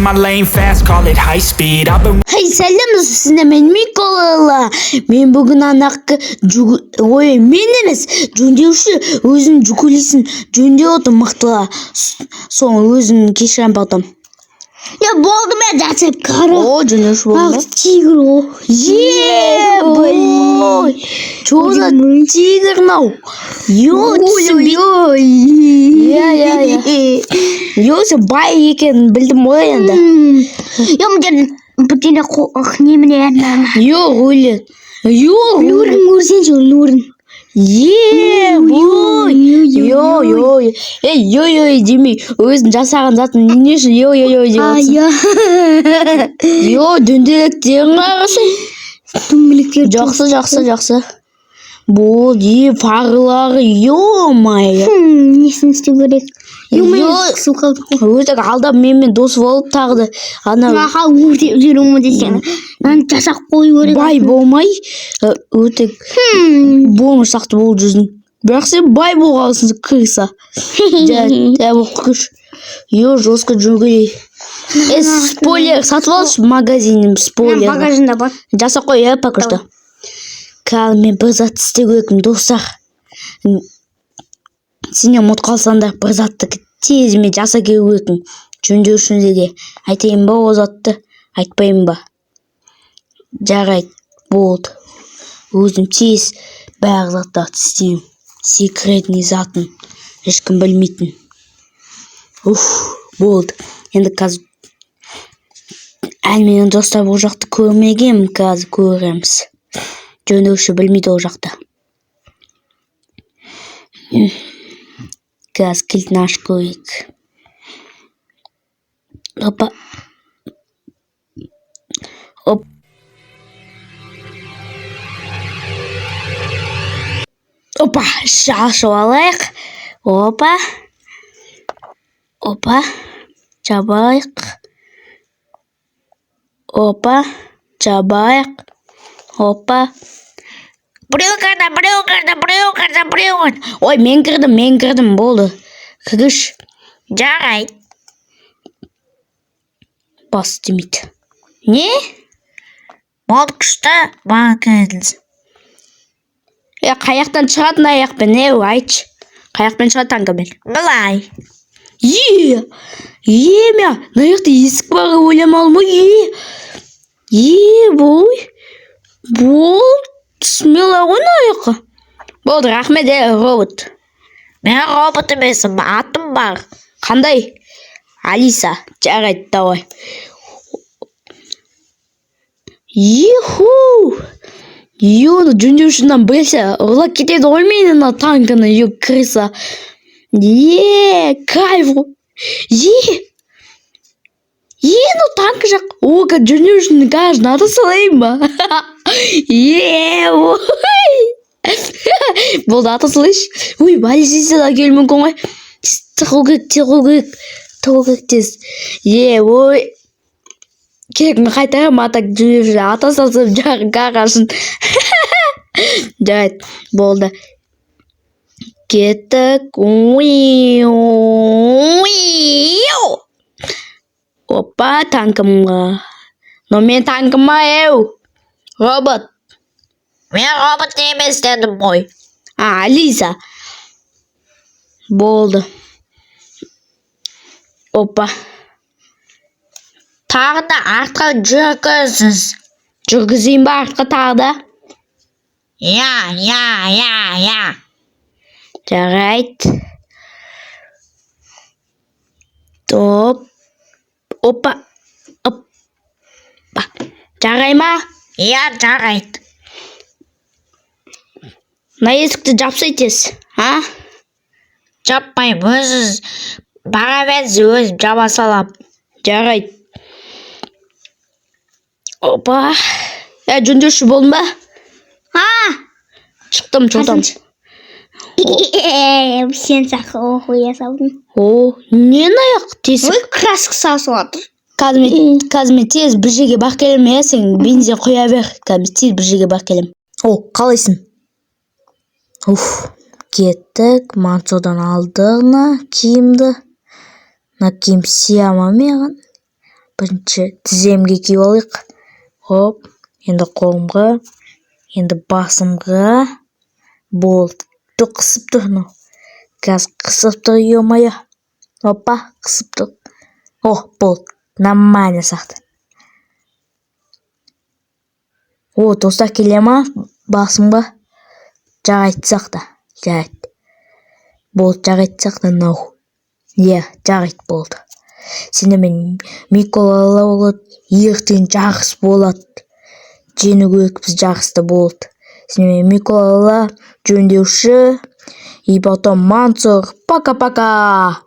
my lane fast, call it high speed. I've been Hey, сәлем, сіздермен Микола. Мен бүгін анақы ой, мен емес, жөндеуші өзінің жүкөлесін жөндеп отыр мықтыла. Соны өзін кешірем потом. Я болды мен зацеп қара. О, жөндеуші болды Ах, тигр о. Е, бой. Чё за тигр мынау? Ё, түсінбей. Ой. Иә, иә, иә. Ё, сен бай екенін білдім ғой енді. Я мына бірдеңе немене Ё, рулет. Ё, рулет. Нурын көрсеңші, нурын. Е, бой. Йо, йо, ей, йо, йо демей, өзің жасаған затын не үшін йо, йо, йо деп А, отырсың? я. Йо, дөңгелектерін қарасай. Дөңгелектер. Жақсы, жақсы, жақсы. Болды, е, фаралары, ё-моё. Несін істеу керек? Йо, Ё, қалдық қой. Өзі алдап менімен дос болып тағы да ана Аха, өртеп жүремін десең. Мынаны жасап қою керек. Бай болмай, өте бомж сияқты болып жүрсің. Бірақ сен бай болғансың, крыса. Жә, күш. Йо, жестко жөнгелей. Э, спойлер сатып алшы магазиннен, спойлер. Багажында бар. Жасап қой, иә, пока что. Қазір мен бір зат істеу керекпін, достар. Сендер ұмытып қалсаңдар, бір затты тез мен жасап келу керекпін. Жөндеушіге айтайын ба ол затты, айтпайын ба? Жарайды, болды. Өзім тез барлық заттарды істеймін. Секретный затын. Ешкім білмейтін. Уф, болды. Енді қазір әлі менің достар ол жақты көрмегенмін, қазір көреміз. Жөндеуші білмейді ол жақта. Қазір кілтін ашып көрейік. Опа. Оп. Опа, ашып алайық. Опа. Опа. Жабайық. Опа. Жабайық. Опа. Біреу кірді, біреу кірді, біреу кірді, біреу кірді. Ой, мен кірдім, мен кірдім, болды. Кіргіш. Жарайды. Бас істемейді. Не? Болды, күшті, маған келіңіз. Е, қаяқтан шығатын аяқпен, е, айтшы. Қаяқпен шығады танкамен? Былай. Е, е, мә, мына жақта есік бар ойламадым ғой, е. Е, бой. Болды, смело ғой мына жаққа. Болды, рахмет, е, робот. Мен робот емеспін, атым бар. Қандай? Алиса. Жарайды, давай. Иху! Ё, жөндеушіден білсе, ұрлап кетеді ғой мені мына танкіні, ё, крыса. Е, кайф ғой. Е! Е, ну танк жақ. О, жөндеушінің гаражына ата салайын ба? Е, ой. Болды, ата салайыншы. Ой, полиция да келуі мүмкін ғой. Тез тығу керек, тығу керек. Тығу керек тез. Е, ой. Керек, мен қайтарамын, ата жөндеуші ата салсам гаражын. Жарайды, болды. Кеттік. Опа, танкымға. Но мен танкыма, еу. Робот. Мен робот емес дедім ғой. А, Алиса. Болды. Опа. Тағы да артқа жүргізіңіз. Жүргізейін ба артқа тағы да? Иә, иә, иә, иә. Жарайды. Топ. Опа. Опа. Жарай ма? Иә, жарайды. Мына есікті жапсай тез. А? Жаппаймын, өзіңіз бара беріңіз, өзім жаба салам. Жарайды. Опа. Ә, жөндеуші болдың ба? А, Шықтым, чотам. Сен сақы оқуя салдың. О, нені аяқ тесік? Ой, краска сасып жатыр. Қазір мен тез бір жерге барып келемін, иә, сен бензин құя бер. Қазір мен тез бір жерге барып келемін. О, қалайсың? Уф, кеттік. Мансодан алдық мына киімді. Мына киім сия ма маған? Бірінші тіземге киіп алайық. Хоп, енді қолымға, енді басымға. Болды. Қысып тұр мынау. Қазір қысып тұр, ё-моё. Опа, қысып тұр. О, болды, нормально сияқты. О, достар, келе ма басымға? Жарайды сияқты, жарайды, болды, жарайды сияқты мынау. Иә, жарайды, болды. Сенімен Микола болады. Ертең жарыс болады, жеңу керекпіз жарысты. Болды, сенімен Микола жөндеуші и потом Мансұр. Пока, пока.